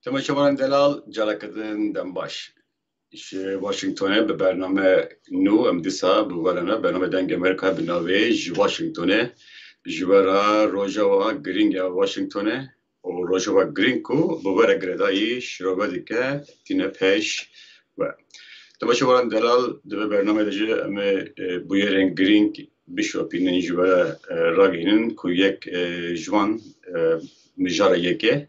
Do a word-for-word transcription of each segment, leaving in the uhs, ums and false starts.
Temaşevanên delal, careke din dem baş. Ji Washingtonê bi bername nû em dîsa bi we re ne, bername Dengê Amerîka bi navê Ji Washingtonê. Ji we re rojeva girîng ya Washingtonê û rojeva girîng ku bi we re girêdayî şirove dike tîne pêş we. Temaşevanên delal, di vê bernameyê de jî em ê, e, bûyerên girîng bişopînin, ji we re, e, ragihînin ku yek, e, ji wan, e, mijara yekê, e,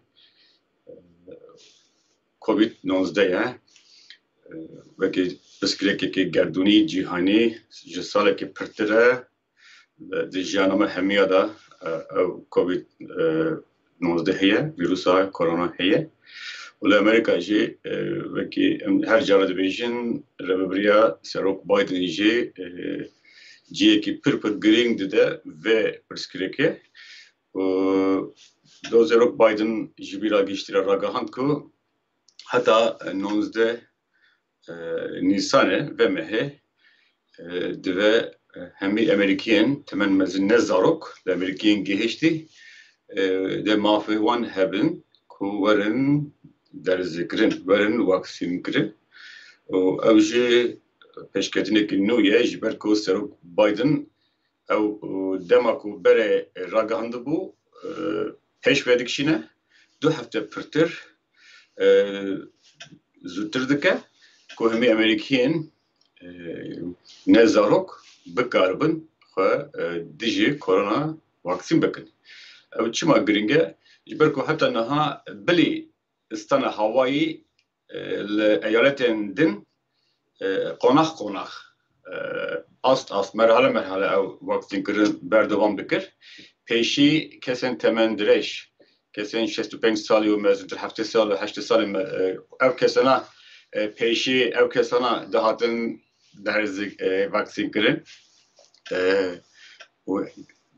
Covid nonzdeh ye. E, wekî pirsgirêkekî gerdûnî, cîhanî, ji salekî pirtir e. Di jiyana me hemiya de, e, ew Covid, e, nonzdeh heye, vîrusa korona heye. Û li Amerîka jî, e, wekî em her cara dibêjin, rêvebiriya Serok Biden jî, e, cihekî pir pir girîng dide vê pirsgirêkê. Û do Serok Biden ji vî ragihiştî re ragihand ku heta, e, nonzdeh, e, Nîsanê vê mehê, e, divê, e, hemî Amerîkiyên temen mezin, ne zarok, li Amerîkiyên gihiştî, e, dê mafê wan hebin ku werin derzikirin, werin vaksînkirin. Û ew jî pêşketinekî nû ye, ji ber ku Serok Biden ew, e, dema ku berê ragihandibû, e, pêş ve dikişîne, du hefte pirtir, e, zûtir dike ku hemî Amerîkiyên, e, ne zarok bikaribin xwe, e, dijî korona vaksîn bikin. Ew çima girîng e? Ji ber ku heta niha bilî stana hawayî, e, li eyaletên din, e, qonax qonax, e, ast ast, merhale merhale ew vaksînkirin berdewam dikir. Pêşî kesên temendirêj, kesên şêst û pênc salî û mezintir, heftê sal û heştê salî me, e, ev kesana, e, pêşî ev kesana dihatin derzik, e, vaksînkirin. E, û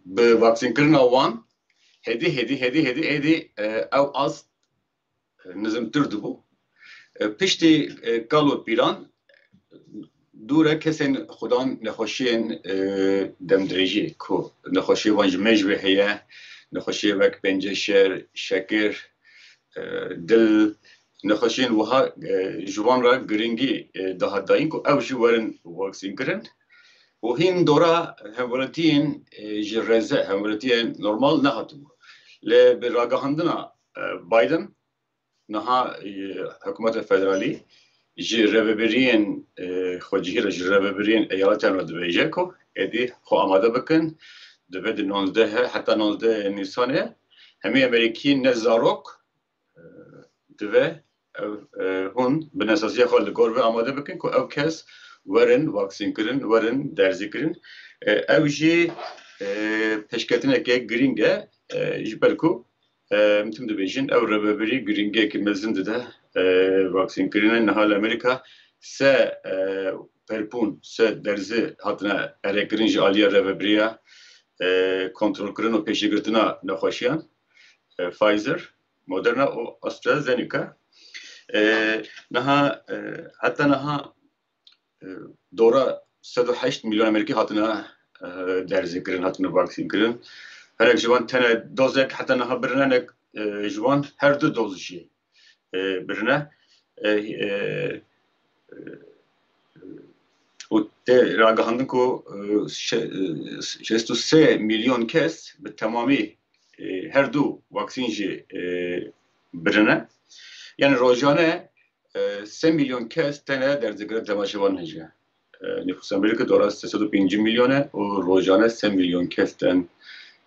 bi vaksînkirina wan hêdî, hêdî, hêdî, hêdî, hêdî, e, ew ast nizimtir dibû. E, piştî, e, kal û pîran dûre kesên xudan nexweşiyên, e, demdirêjî ku nexweşiyê wan ji mêj ve heye, nexweşiyê wek penceşer, şekir, e, dil, nexweşiyên wiha, e, ji wan re girîngî, e, dihat dayîn ku ew jî werin vaksîn kirin. Û hîn dora hevwelatiyên, e, ji rêze, hevwelatiyên normal nehatibû. Lê bi ragihandina, e, Biden, niha, e, hikûmeta federalî ji rêvebiriyên, e, xwecihî re, ji rêvebiriyên eyaletan re dibêje ku êdî xwe amade bikin, divê di nonzdeh, heta nonzdeh Nîsanê hemî Amerîkî ne zarok, e, divê ev, e, hûn binesaziya xwe li gor ve amade bikin ku ew kes werin vaksînkirin, werin derzîkirin. E, ew jî, e, pêşketineke girîng e, e, ji ber ku, e, em tim dibêjin, ew rêvebirî girîngiyekî mezin dide, e, vaksînkirinê. Niha li Amerîka se, e, perpûn, se derzî hatine erêkirin ji aliyê rêvebiriya, e, kontrolkirin û pêşîgirtina nexweşiyan, e, Pfizer, Moderna û AstraZeneca. E, niha, e, heta niha, e, dora sed û heşt milyon Amerîkî hatine, e, derzî kirin, hatine vaksîn kirin. Herek ji wan tenê dozek heta niha birine, hinek, e, ji wan her du doz jî, e, birine. E, e, e, û tê ragihandin ku, e, şe-, e, şêst û sê milyon kes bi temamî, e, her du vaksîn jî, e, birine. Yani rojane, e, sê milyon kes tenê derzî kirin, temaşevan hêja. E, nifûsa Amerîka dora sê sed û pêncî milyon e û rojane sê milyon kes tên,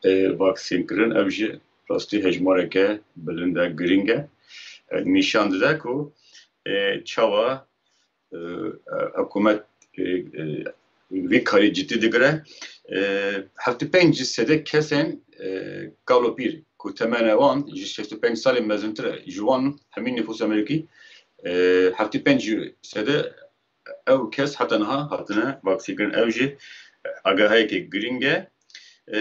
e, vaksîn kirin. Ev jî rastî hejmareke bilind e, girîng e. E, nîşan dide ku, e, çawa, e, e, hikûmet, e, e, vî karî cidî digire. E, heftê pênc sedê kesên, e, kal û pîr ku temene wan ji şêst û pênc salî mezintir e, ji wan hemî nifûsa Amerîkî, e, heftê pênc sedê ew kes heta niha hatine vaksîn kirin. Ew jî agahiyeke girîng e. E,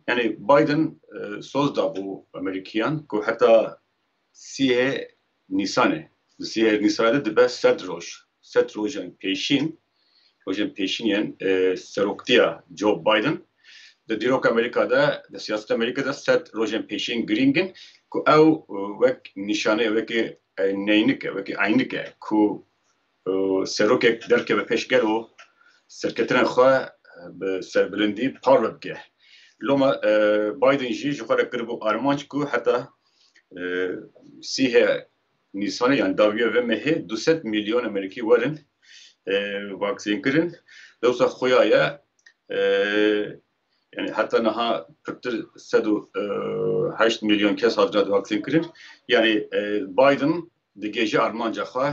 yani Biden, e, soz dabû Amerîkiyan ku heta sîhê Nîsanê, di sîhê Nîsanê de dibe sed roj. Sed rojan pêşîn, rojan pêşîn yên, e, seroktiya Joe Biden. Di dîroka Amerîka de, di siyaseta Amerîka de sed rojan pêşîn girîng in. ku ew, e, wek nîşaneyê, wekî, e, neynik e, wekî eynik e, ku, e, serokek derkeve pêş gelo serketinên xwe, e, bi serbilindî parve bike. Loma, e, Biden jî ji xwe re kiribû armanc ku heta, e, sîhê Nîsanê, yani dawiya vê mehê du sed milyon Amerîkî werin, e, vaksîn kirin. Lewsa xuya ye, e, yani heta niha pirtir sed û heşt milyon kes hatine vaksîn kirin. Yani, e, Biden digêje armanca xwe,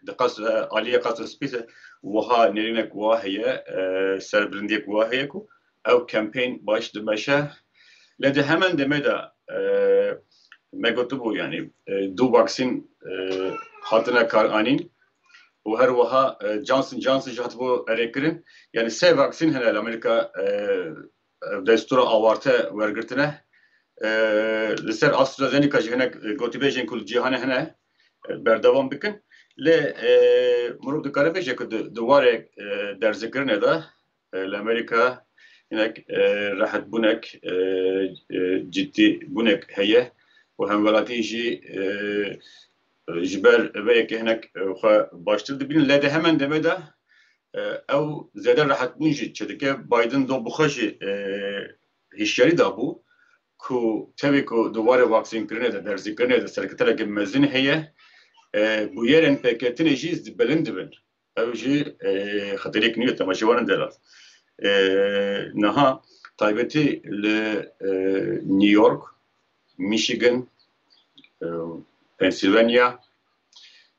di qas, e, aliyê qasra spî de wiha nêrînek wa heye, e, serbilindiyek wa heye ku ew kampên baş dimeşe. Lê di hemen demê de, e, me gotibû, yani, e, du vaksîn, e, hatine karanîn û her wiha, e, Johnson Johnson jî hatibû erêkirin. Yani sê vaksîn hene li Amerîka, e, destûra awarte wergirtine. E, li ser AstraZeneca jî hinek, e, gotîbêjên ku li cîhanê hene, e, berdewam bikin. Lê, e, mirov dikare bêje ku di, di warê, e, derzekirinê de, e, li Amerîka hinek, e, rehetbûnek, e, e, ciddîbûnek heye û hemwelatî jî, e, e, ji ber vê yekê hinek, e, xwe baştir dibînin. Lê di hemen demê de, e, ew zêde rehetbûn jî çêdike. Biden do bi xwe jî, e, hişyarî dabû ku tevî ku di warê vaksînkirinê de, derzîkirinê de serketeleke mezin heye, e, bûyerên pêketinê jî bilind dibin. Ew jî, e, xeteriyek nû ye temaşevanên delal. E, niha taybetî li, e, New York, Michigan, e, Pennsylvania,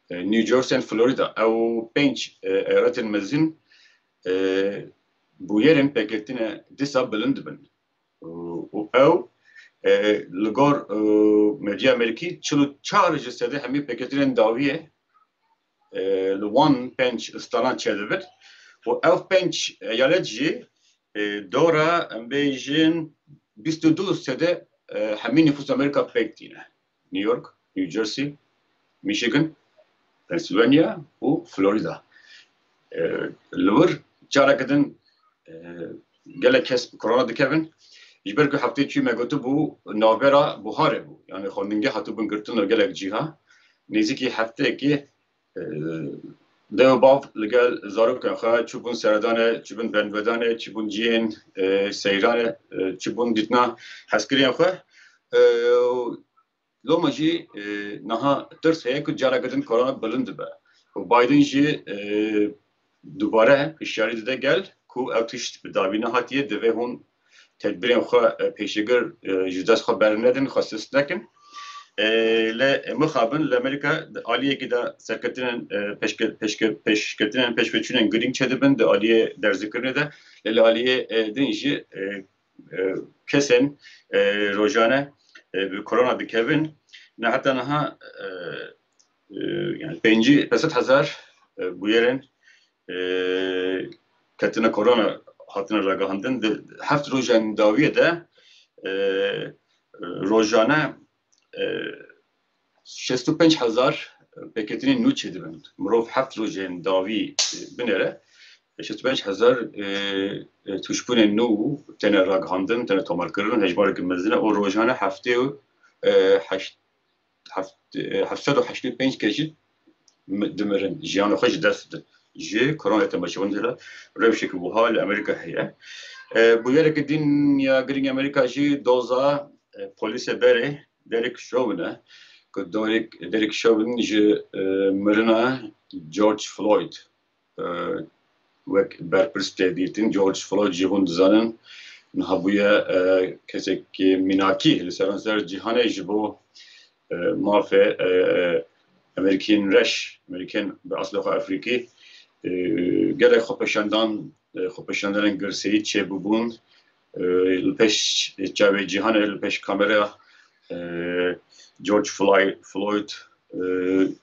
e, New Jersey and Florida. Ew pênc, e, eyaletên mezin, e, bûyerên pêketinê dîsa bilind dibin. Û, û ew, e, li gor, e, medya Amerîkî çil û çar ji sedê hemî pêketinên dawiyê, e, li wan pênc stanan çêdibin. Û ev pênc eyalet jî, e, dora, em bêjin, bîst û du sedê, e, hemî nifûs Amerîka pêk tîne. New York, New Jersey, Michigan, Pennsylvania û Florida. E, li wir careke din, e, gelek kes bi korona dikevin. Ji ber ku heftê çûyî me gotibû navbera buharê bû. Yani xwendingeh hatibûn girtin li gelek cîha. Nêzîkî hefteyekê, e, dev û bav li gel zarokên xwe çûbûn seredanê, çûbûn benvedanê, çûbûn cihên, e, seyranê, e, çûbûn dîtina hezkiriyên xwe. E, û Loma jî, e, niha tirs heye ku careke din korona bilind dibe. Û Biden jî, e, dubare hişyarî dide gel ku ew tişt bi dawî nehatiye, divê hûn tedbirên xwe, e, pêşegir, e, ji dest xwe bernedin, xwe sist nekin. E, lê mixabin li Amerîka di aliyekî de serketinên, e, pêşke-, pêşke-, pêşketinên pêşveçûnên girîng çêdibin di aliyê derzikirinê de, lê li aliyê, e, din jî, e, e, kesên, e, rojane, e, bi korona dikevin. Ne heta niha, e, e, yani pêncî, pênc sed hezar, e, bûyerên, e, ketine korona hatine ragihandin. Di heft rojên dawiyê de, e, e, rojane, e, şêst û pênc hezar pêketinên nû çêdibin. Mirov heft rojên dawî, e, binêre, şêst û pênc hezar, e, e, tûşbûnên nû têne ragihandin, têne tomarkirin, hejmareke mezin e û rojane heftê û, e, heşt, heft, e, heft sed û heştê û pênc kes jî mi-, dimirin, jiyana xwe ji dest didin. Ji koronayê temaşevan dide rewşeke wiha li Amerîka heye. E, bûyereke din ya girîng Amerîka jî doza, e, polîsê berê Derek Chauvin e, ku Derek, Derek Chauvin ji, e, mirina George Floyd, e, wek berpirs tê dîtin. George Floyd jî hûn dizanin, niha bûye, e, kesekî mînakî li seranser cîhanê ji bo, e, mafê, e, Amerîkiyên reş, Amerîkiyên bi asla xwe Afrîkî, e, gelek xwepêşandan, e, xwepêşandanên girseyî çêbûbûn, e, li pêş çavê cîhanê, li pêş kamera, e, George Floy-, Floyd, e,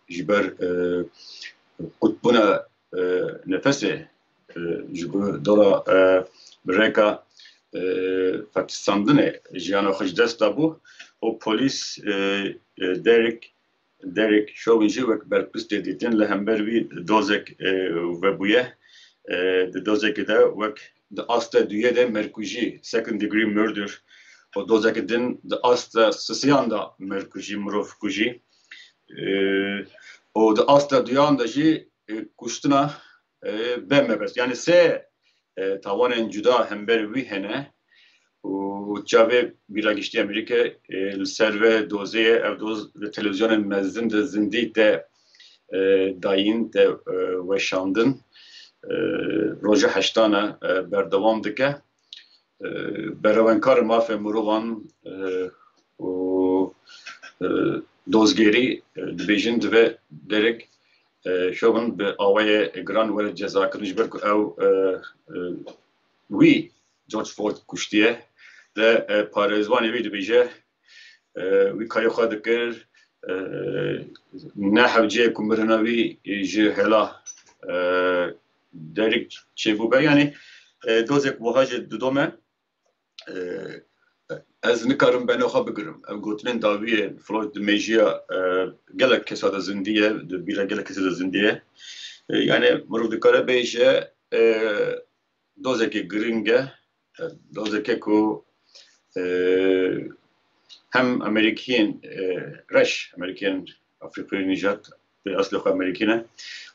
ji ber, e, qutbûna, e, nefesê, e, ji bo dora, e, bi rêka, e, fetisandinê jiyana xwe ji dest dabû û polîs, e, e, Derek Derek Chauvin jî wek berpirs tê dîtin, li hember wî dozek, e, vebûye. E, di dozekê de wek di asta duyê de merkûjî, second degree murder, û dozeke din di asta sisiyan de merkujî, mirov kujî. E, û di asta duyan de jî, e, kuştina, e, be mebest. Yani sê, e, tawanên cuda hember wî hene û çavê bîra giştî Amerîke, e, li ser vê dozê ye. Ev doz li televîzyonên mezin de zindî te, e, dayîn te, e, weşandin. E, roja heştan e, e, berdewam dike. E, berewenkar mafê mirovan, e, û, e, dozgerî, e, dibêjin divê derek, e, şovin bi awayê giran were cezakirin, ji ber ku ew, e, e, wî George Floyd kuştiye. De, e, parêzvanê wî dibêje, e, wî karê xwe dikir, e, ne hewceyê ku mirina wî ji hela, e, derî çêbûbe. Yani, e, dozek wiha jî didome. E, ez nikarim beno xwe bigirim. Ev gotinên dawiyê Floyd di mêjiya, e, gelek kesa de zindî ye, di bîra gelek kesê de zindî ye. E, yani mirov dikare bêje, e, dozeke giring e, e, dozeke ku, e, hem Amerîkiyên, e, reş, Amerîkiyên Afrîkî nîjad, bi eslê xwe Amerîkî ne,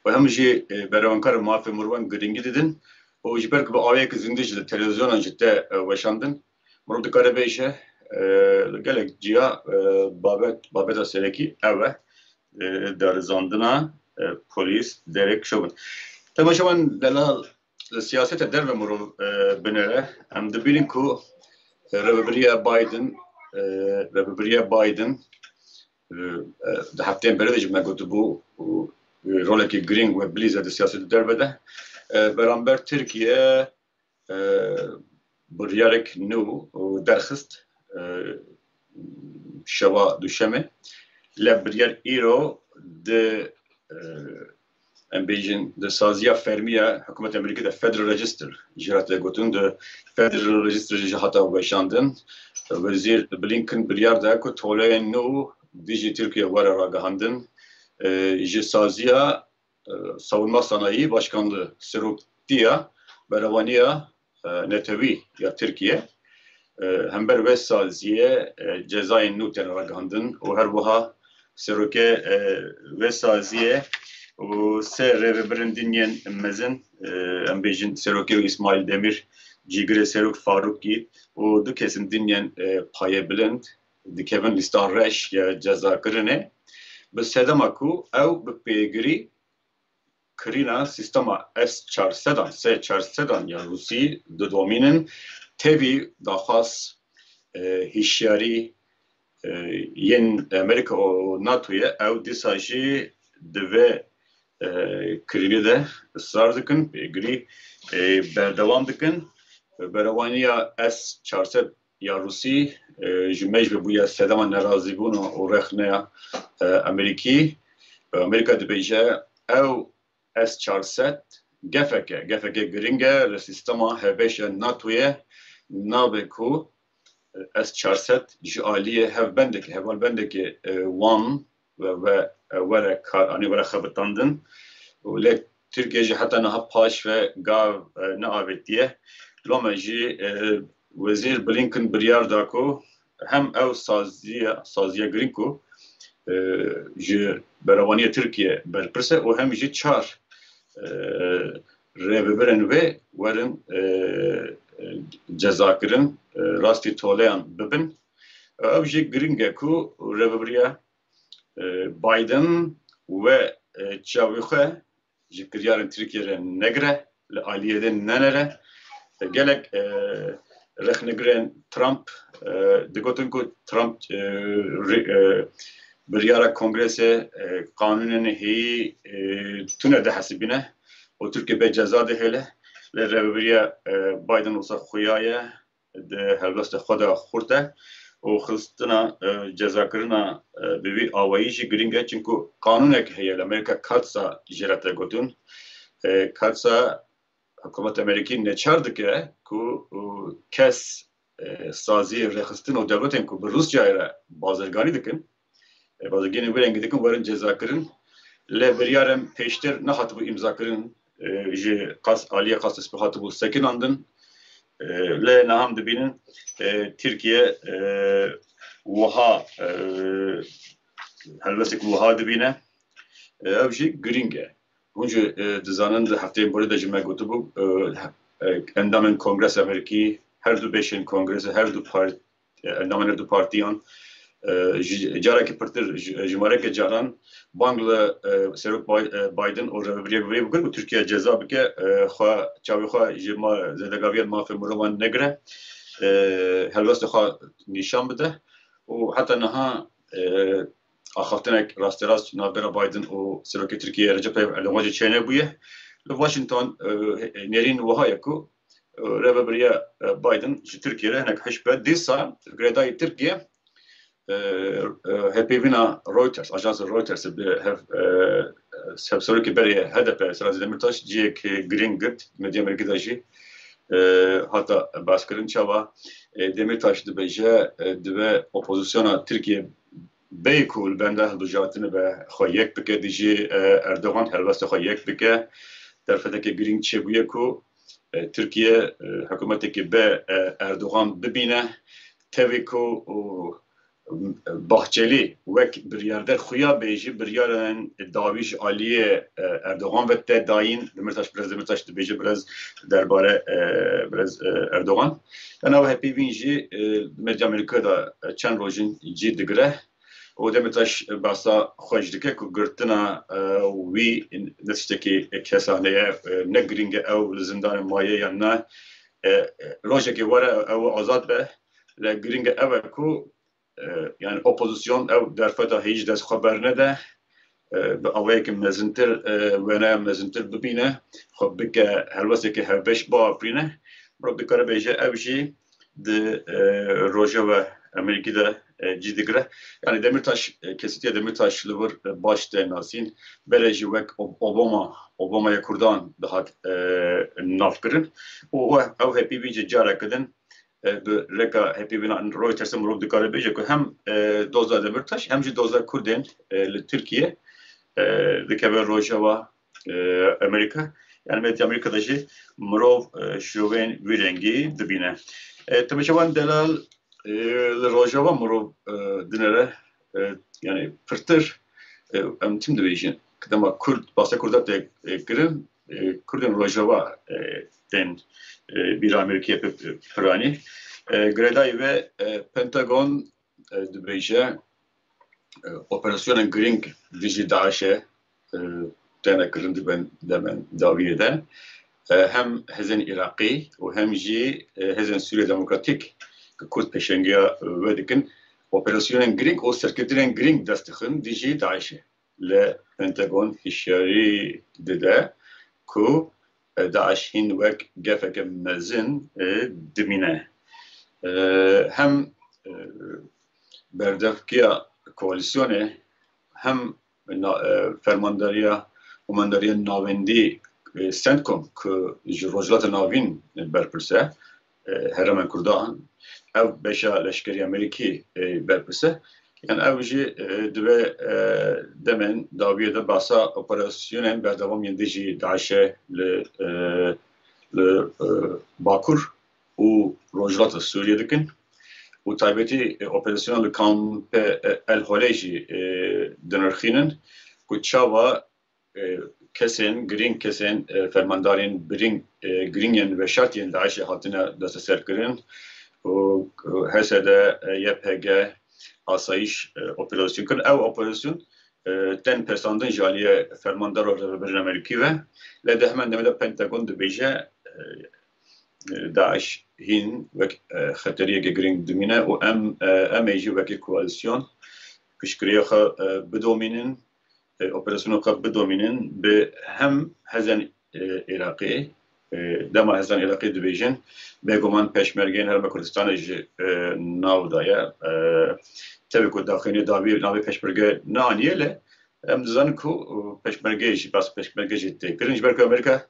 û hem jî, e, berewankarên mafê mirovan giringî didin û ji ber ku bi awayeke zindî ji televîzyonan ji te, e, weşandin, mirov dikare bêje, e, li gelek ciya, e, babet, babeta serekî ew e, e, darizandina, e, polîs derek şovin. Temaşevan delal, li siyaseta derve mirov, e, binere. Em dibînin ku, e, rêvebiriya Biden, e, rêvebiriya Biden, e, e, di hefteyên berê de jî me gotibû, û, e, rolekî girîng we bilîze di siyaseta derve de. E, beramber Tirkiye, e, biryarek nû derxist, e, şeva Duşemê. Lê biryar îro di, e, em bêjin, di saziya fermî ya hikûmeta Amerîkî de Federal Register jî hate gotin, di Federal Register jî hata weşandin. Wezîr Blinken biryar da ku toleyên nû dijî Tirkiye were ragihandin. E, ji saziya, e, Savunma Sanayi Başkanlığı, Seroktiya Berevaniya, e, Netewî ya Tirkiye, e, hember vê saziyê, e, cezayên nû tên ragihandin û her wiha serokê, e, vê saziyê û sê rêvebirên din yên mezin, e, em bêjin serokê Îsmaîl Demîr, cîgirê serok Farûkî û du kesên din yên, e, payebilind dikevin lîsta reş ya cezakirinê. Bi sedema ku ew bi pêgirî kirîna sîstema S çar sedan, S çar sedan ya Rûsî didomînin, tevî daxwaz, e, hişyarî, e, yên Amerîka û NATOyê, ew dîsa jî di vê, e, kirînê de israr dikin, pêgirî, e, berdewam dikin. Berewaniya S çar sed ya Rûsî, e, ji me jî bûye sedema nerazîbûna û rexneya, e, Amerîkî. E, Amerîka dibêje ew S çar sed gefeke, gefeke giring e li sîstema hevbeş ya NATOyê, nabe ku, e, S çar sed ji aliyê hevbendekê, hevalbendekê, e, wan ve, ve, e, were kar, anî were xebitandin. Û lê Tirkiye jî heta niha paş ve gav, e, neavêtiye. Loma jî, e, Wezîr Blinken biryar da ku hem ew saziya, saziya girîng ku, e, ji berevaniya Tirkiye berpirs e û hem jî çar, e, rêvebirên wê werin, e, e, cezakirin, e, rastî toleyan bibin. Ew jî giring e ku rêvebiriya, e, Biden we, e, çavê xwe ji kiryarên Tirkiyê re negire, li aliyê din nenere. Gelek, e, rexnegirên Trump, e, digotin ku Trump, e, rê-, e, biryara Kongresê, e, qanûnên heyî, e, tune dihesibîne û Tirkiye bê ceza dihêle. Lê rêvebiriya, e, Biden wisa xuya ye, di helwesta xwe de xurt e û xistina, e, cezakirina, e, bi vî awayî jî giring e, çinku qanûnek heye li Amerîka, CAATSA jê re tê gotin. E, CAATSA hikûmeta Amerîkî neçar dike ku, û kes, e, saziyê rêxistin û dewletên ku bi Rûsyayê re bazirganî dikin, e, bazirganî wî rengî dikin, werin cezakirin. Lê biryarên pêştir nehatibû îmzakirin, e, ji qas, aliyê qasdestpê hatibû sekinandin. E, lê niha em dibînin, e, Tirkiye, e, wiha, e, helwestek wiha dibîne. E, ev jî girîng e. Hûn jî, e, dizanin, di hefteyên borî de jî me gotibû, e, e, endamên Kongresa Amerîkî, her du beşên Kongresa, her du par-, e, endamên her du partiyan, e, ji carekî pirtir, ji, jimareke caran bang li, e, Serok Bay-, e, Biden û rêvebiriyê wê bikir ku Tirkiye ceza bike, e, xwe, çavê xwe ji ma-, zêdegaviyên mafê mirovan negire, e, helwestê xwe nîşan bide û heta niha, e, axaftinek rasterast navbera Biden û Serokê Tirkiyeyê Recep Tayyip Erdogan jî çênebûye. Li Washington, e, nêrîn wiha ye ku, e, rêvebiriya, e, Biden ji Tirkiye re hinek hişk be. Dîsa girêdayî Tirkiye, e, e, hevpeyvîna Reuters, ajansa Reuters bi hev, e, hevserokê berê H D P Selahattin Demirtaş cihek girîng girt. Medya Amerîkî de jî, e, hate baskirin. Çawa, e, Demirtaş dibêje, e, divê opozisyona Tirkiye bê ku li benda hilbijartinê be xwe yek bike dijî, e, Erdogan, helwesta xwe yek bike. Derfetekê girîng çêbûye ku, e, Tirkiye, e, hikûmetekê bê, e, Erdogan bibîne. Tevî ku, û, Bahçelî wek biryarder xuya bê jî biryarên dawî ji aliyê, e, Erdogan ve tê dayîn. Demirtaş, Birêz Demirtaş dibêje, birêz derbare, e, birêz, e, Erdogan. Enav hepî vîn jî, e, medya Amerîka de, e, çend rojin cî digire. û Demirtaş behsa xwe jî dike ku girtina, e, wî ne tiştekî kesane ye, e, ne girîng e ew li zindanê maye yan ne. E, e, rojekê were ew azad be, lê girîng e ew e ku, e, yani opozîsyon ew derfeta hêj dest xwe bernede, e, bi awayekî mezintir, e, wêneya mezintir bibîne, xwe bike helwesteke hevbeş biafirîne. Mirov dikare bêje ew jî di, e, Rojava Amerîkî de, e, cî digire. Yani Demirtaş, e, kesîtiya Demirtaş li vir, e, baş tê nasîn. Belê jî wek Ob-, Obama, Obamaya Kurdan dihat, e, navkirin. Û ew, ew hepî vî jî careke din, e, bi rêka hepî vîna Reuters'e mirov dikare bêje ku hem, e, doza Demirtaş hem jî doza Kurdên, e, li Tirkiye, e, dikeve Rojava, e, Amerîka. Yani medya Amerîka de jî mirov, e, şovên vî rengî dibîne. E, temaşevan delal, e, li Rojava mirov, e, dinere, e, yani pirtir, e, em tim dibêjin. Dema Kurd, bahsa Kurda tê, e, kirin, e, Kurdên Rojava, e, tên, e, bîra Amerîkiyê pi-, pi-, piranî. E, girêdayî ve, e, Pentagon, e, dibêje, e, operasyonên girîng dijî DAIŞ'ê, e, têne kirin di bin demên dawiyê de. E, hem hêzên Iraqî û hem jî, e, hêzên Sûriye Demokratîk ku Kurd pêşengiya, e, wê dikin, operasyonên girîng û serkeftinên girîng dest dixin dijî DAIŞ'ê. Li Pentagon hişyarî dide ku, e, DAIŞ hîn wek gefeke mezin, e, dimîne. E, hem, e, berdevkiya koalîsyonê hem na-, e, fermandariya, komandariya navendî, e, CENTCOM ku ji Rojhilata Navîn berpirs e, e, herêmên Kurdan, ev beşa leşkerî Amerîkî, e, berpirs e. Yani ew jî, e, di vê, e, demên dawiyê de behsa operasyonên berdewam yên dijî DAIŞ'ê li, e, li, e, Bakur û Rojhilata Sûriyê dikin. Û taybetî, e, operasyona li kampê, e, El Holê jî, e, dinirxînin ku çawa, e, kesên girîng, kesên, e, fermandarên birîng, e, girîng yên veşartiyên DAIŞ'ê hatine desteserkirin û, e, H S D, e, Y P G asayîş, e, operasyon kirin. Ew operasyon, e, tên pesandin ji aliyê fermandar û rêvebirên Amerîkî ve. Lê di hemen demê de Pentagon dibêje, e, e, DAIŞ hîn wek, e, xeteriyeke girîng dimîne û em, e, em ê jî wekî koalîsyon piştgiriya xwe, e, bidomînin, e, operasyona xwe bidomînin bi hem hêzên, e, Iraqê, e, dema hêzên Iraqê dibêjin, bêguman Pêşmergeyên Herêma Kurdistanê jî, e, nav daye. E, tevî ku daxuyaniyê dawî navê Pêşmerge neaniye, lê em dizanin ku, e, Pêşmergeyê jî, bas Pêşmerge jî tê kirin. Ji ber ku Amerîka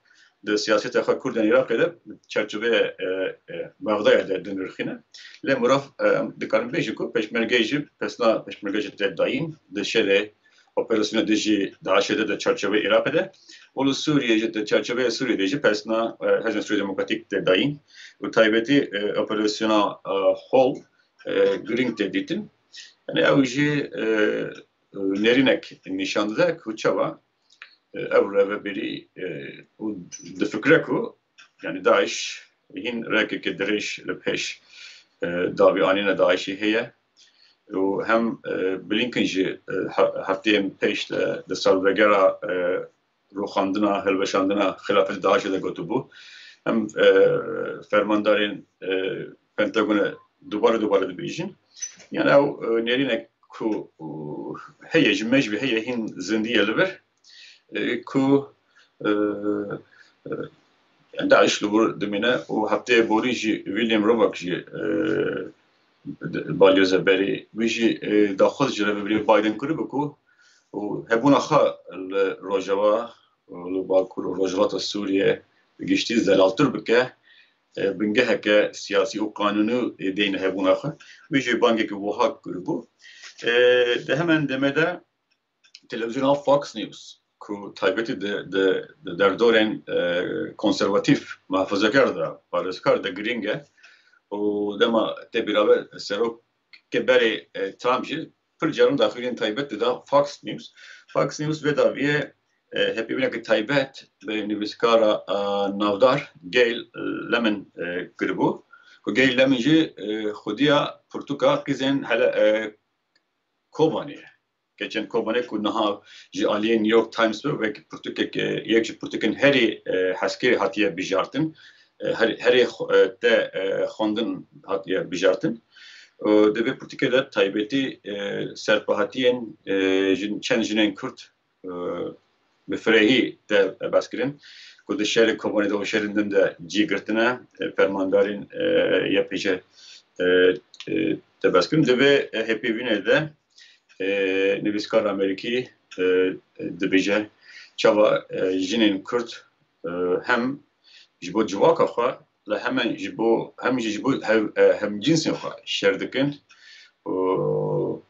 di siyaseta xwe Kurdên Iraqê de çarçoveyê, e, e, Bexdayê de dinirxîne. Lê mirov, e, em dikarin bêjin ku Pêşmergeyê jî, pesna Pêşmerge jî tê dayîn, di şerê operasyona dijî DAIŞ'ê de di çarçoveyê Iraqê de û li Sûriyê jî, di çarçoveya Sûriyê de jî pesna, e, Hêzên Sûriya Demokratîk tê dayîn û taybetî, e, operasyona, e, Hol, e, girîng tê dîtin. Yani ew jî, e, nêrînek nîşan dide ku çawa, e, ev rêvebirî, e, û difikire ku, yani DAIŞ hîn rêkeke dirêj li pêş, e, dawî anîna DAIŞ'ê heye. Û hem, e, Blinken jî, e, he-, hefteyên pêş de di salvegera, e, rûxandina, hilweşandina xilafetê DAIŞ'ê de gotibû. Hem, e, fermandarên, e, Pentagonê dubare dubare dibêjin. Yani ew, e, nêrînek ku, e, heye, ji me jî heye, hîn zindî ye li vir, e, ku, e, e, DAIŞ li wir dimîne û hefteyê borî jî William Romak jî, e, balyoza berê wî jî, e, daxwaz ji rêvebirê Biden kiribû ku û hebûna xwe li Rojava, li Bakur û Rojhilata Sûriyê bi giştî zelaltir bike, e, bingeheke siyasî û qanûnî deyne hebûna xwe. Wî jî bangekî wiha kiribû. E, di hemen demê de televîzyona Fox News, ku taybetî di, di, di derdorên, e, konservatîf, muhafazekar de, parêzkar de girîng e û dema tê bîra ve serokê berê, e, Trump jî pir caran daxuyaniyên taybet dida Fox News. Fox News vê daviyê, e, hêpîvineke taybet bi nivîskara, e, navdar Gail Lemon, e, kiribû, ku Gail Lemon jî, e, xwediya pirtûka qîzên hele, e, Kobanê ye. Keçên Kobanê ku niha ji aliyê New York Times ve wek pirtûkek, e, yek ji pirtûkên herî, e, hezkirî hatiye bijartin. E, her-, herî xwe-, e, te, e, xwendin hatiye bijartin. Û di vê pirtûkê de taybetî, e, serpehatiyên, e, jin-, çend jinên Kurd, e, bi firehî te behs kirin, ku di şerê Kobanê de û şerên din de cî girtine, e, fermandarên, e, Y P G, e, e, te behs kirin. Di vê, e, hêpîvînê de, e, nivîskar Amerîkî, e, dibêje, çawa, e, jinên Kurd, e, hem ji bo civaka xwe, li hemen ji bo, hem jî ji bo hev-, e, hemcînsên xwe şer dikin û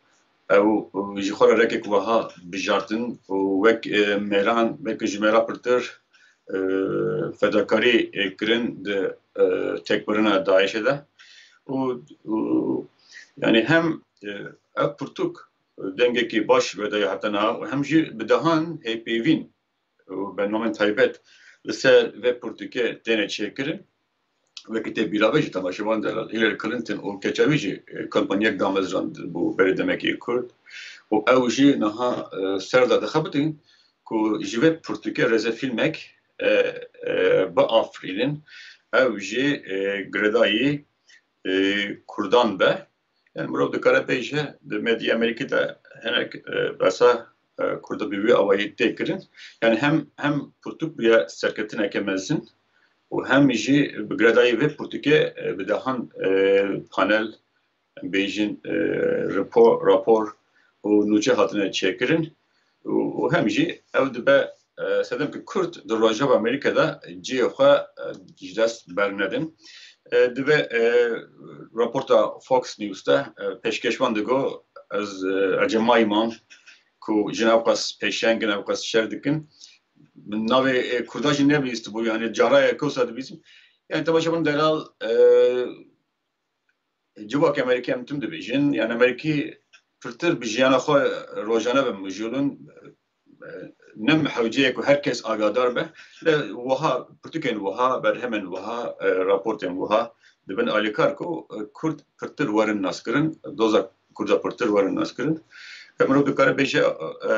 ew, e, ji xwe re rêkek wiha bijartin û wek, e, mêran, belkî ji mêra pirtir, e, fedakarî, e, kirin di, e, têkbirina DAIŞ'ê de. Û, û, yani hem, e, ev pirtûk dengekî baş vedaye heta niha û hem jî bi dehan hêpêvîn û bernamên taybet li ser vê pirtûkê têne çêkirin. Wekî tê bîra ve jî temaşevan de Hillary Clinton û keça wî jî, e, kampanyek damezrandibû berê demekê Kurd. Û ew jî niha, e, ser de dixebitin ku ji vê pirtûkê rêzefîlmek, e, e, biafirînin. Ew jî, e, girêdayî, e, Kurdan be. Yani mirov dikare bêje, di medyaya Amerîkî de hinek, e, behsa, e, Kurda bi wî awayî tê kirin. Yani hem, hem pirtûk bûye serketineke mezin û hem jî bi girêdayî vê pirtûkê, e, bi dehan, e, panel, em bêjin, e, repo-, rapor û nûçe hatine çêkirin û, û hem jî ew dibe, e, sedem ku Kurd di Rojava Amerîka de cihê xwe, e, ji dest bernedin. E, divê, e, raporta Fox News de, e, pêşkêşvan digo, ez, e, ecemayî mam ku jin ewqas pêşeng in, ewqas şer dikin. Min navê, e, Kurda jî nebihîstibû, yani cara ye ku wisa dibihîstim. Yani temaşevan delal, e, civakê Amerîkî em tim dibêjin, yani Amerîkî pirtir bi jiyana xwe rojane ve mijûl in, e, ne hewce ye ku her kes agadar be, lê wiha, pirtûkên wiha, berhemên wiha, e, raportên wiha dibin alîkar ku, e, Kurd pirtir werin naskirin, doza Kurda pirtir werin naskirin. Ke mirov dikare bêje, e,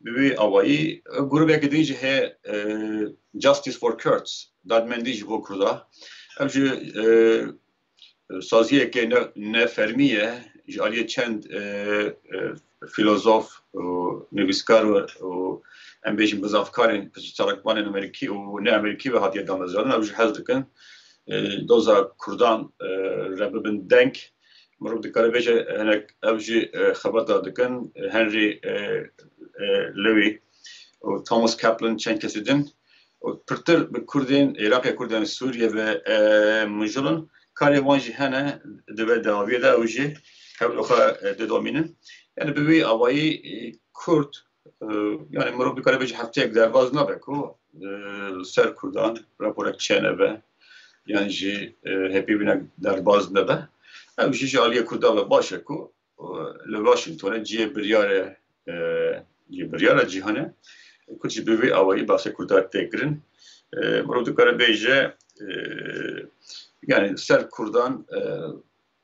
bi wî awayî, e, grûbeke din jî heye, e, Justice for Kurds, Dadmendî ji bo Kurda. Ev jî, e, saziyeke ne, ne fermî ye, ji aliyê çend, e, e, filozof û nivîskar û, û em bêjin bizavkarên, çalakvanên Amerîkî û ne Amerîkî ve hatiye damezrandin. Ew jî hez dikin, e, doza Kurdan, e, re bibin deng. Mirov dikare bêje hinek ew jî, e, xebata dikin. Henry, e, e, Lewis û Thomas Kaplan, çend kesî din. Û pirtir bi Kurdên Iraqê, Kurdên Sûriyê ve, e, mijûl in. Karê wan jî hene, dibe dawiyê de ew jî hewlê xwe, e, didomînin. Yani bi wî awayî, e, Kurd, e, yani mirov dikare bêje hefteyek derbaz nabe ku, e, li ser Kurdan raporek çênebe, yan jî, e, hêpî bînek derbaz nebe. Ev jî ji aliyê Kurdan ve baş e ku, e, li Washingtonê cihê biryare, e, cihê biryara cîhanê, Kurd jî bi vî awayî behsê Kurdan tê kirin. E, mirov dikare bêje, e, yani ser Kurdan, e,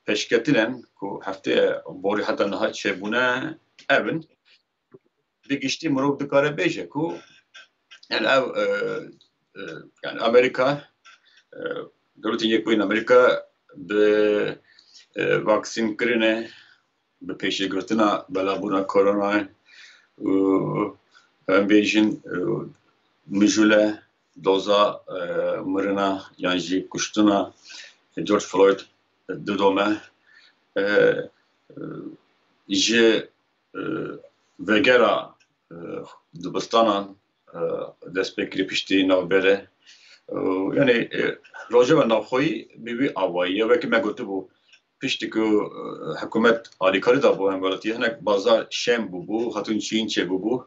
pêşketînen ku hefteyê borî heta niha çêbûne, ev in. Bi giştî mirov dikare bêje ku, yani ev, e, e, yani Amerîka, e, Dewletên Yekbûyî Amerîka bi, e, vaksînkirinê, bi pêşêgirtina belabûna koronayê û em bêjin, e, mijûle doza, e, mirina yan jî kuştina George Floyd didome, e, e, ji, e, vegera, e, dibistanan, e, dest pê kirî piştî navberê. E, yani, e, rojeva navxweyî bi vî awayî ye. Wekî me gotibû, piştî ku, e, hikûmet alîkarî dabû hemwelatiyê, hinek bazar şem bûbû, hatûn çîn çêbûbû.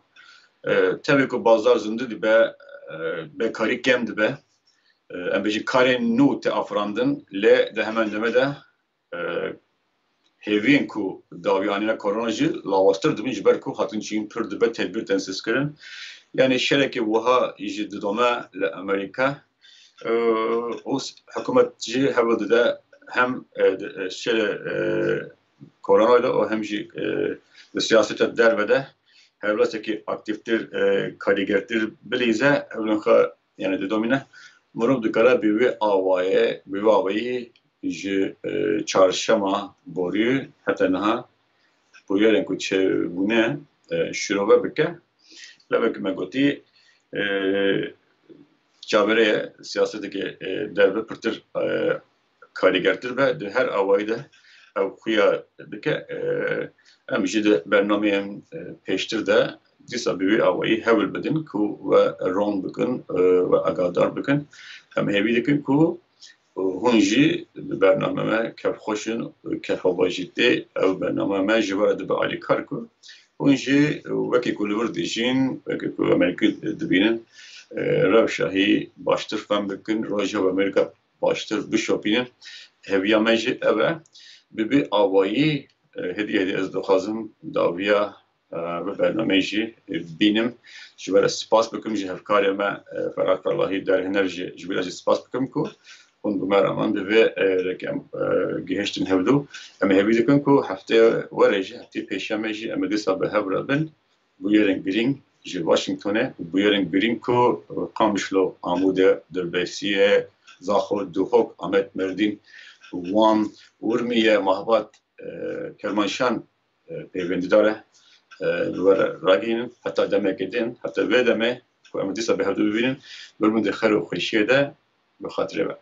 E, tevî ku bazar zindî dibe, e, bekarî kem dibe. E, em bêjin karên nû tê afirandin, lê di heman demê de, e, hêviyên ku dawiyanîna korona jî lawaztir dibin, ji ber ku hatûn çîn pir dibe tedbîr tensîz kirin. Yani şerekê wiha jî didome li Amerîka. E, û s-, hikûmet jî hewl dide hem, e, di, e, şerê, e, koronayê de û hem jî, e, di siyaseta derve de hewlesekî aktîftir, e, karîgertir bilîze, hewlên xwe yani didomîne. Mirov dikare bi vî awayê, bi vî awayî ji, e, çarşema borî heta niha bûyerên ku çêbûne, e, şirove bike. Lê wek me gotî, e, çaverê ye siyaseteke, e, derve pirtir, e, karîgertir be. Di her awayî de ew xuya dike. E, em jî di bernameyên, e, pêştir de dîsa bi wî awayî hewl bidin ku we ron bikin, e, we agahdar bikin. Em hêvî dikin ku hûn jî di bername me kefxweş in, kefxwebajî tê. Ew bername me ji we re dibe alîkar ku hûn jî wekî ku li vir dijîn, wekî ku Amerîkî dibînin, e, rewşa hî baştir fem bikin, rojeva Amerîka baştir bişopînin. Hêviya me jî ev e. Bi vî awayî, e, hêdî hêdî ez dixwazim dawiya, e, vê bernameyê jî, e, bînim. Ji we re spas bikim, ji hevkarê me, e, Ferhat Ferlahî Derhêner jî, ji wî re jî spas bikim ku hûn bi me re man, bi vê, e, rêkê em, e, gihiştin hevdû. Em ê hêvî dikin ku heftê were jî, heftê pêşemê jî em ê dîsa bi hev re bin. Bûyerên girîng ji Washingtonê, bûyerên girîng ku, e, Qamişlo, Amûdê, Dirbêsiyê, Zaxo, Duhok, Amed, Mêrdîn, Wan, Urmiye, Mahbat, e, Kermanşan, e, pêwendîdar e, e, li we re ragihînin, heta demekê din, heta vê demê ku em dîsa bi hevdû bibînin, bi min di xêr û xweşiyê de bi xatirê we.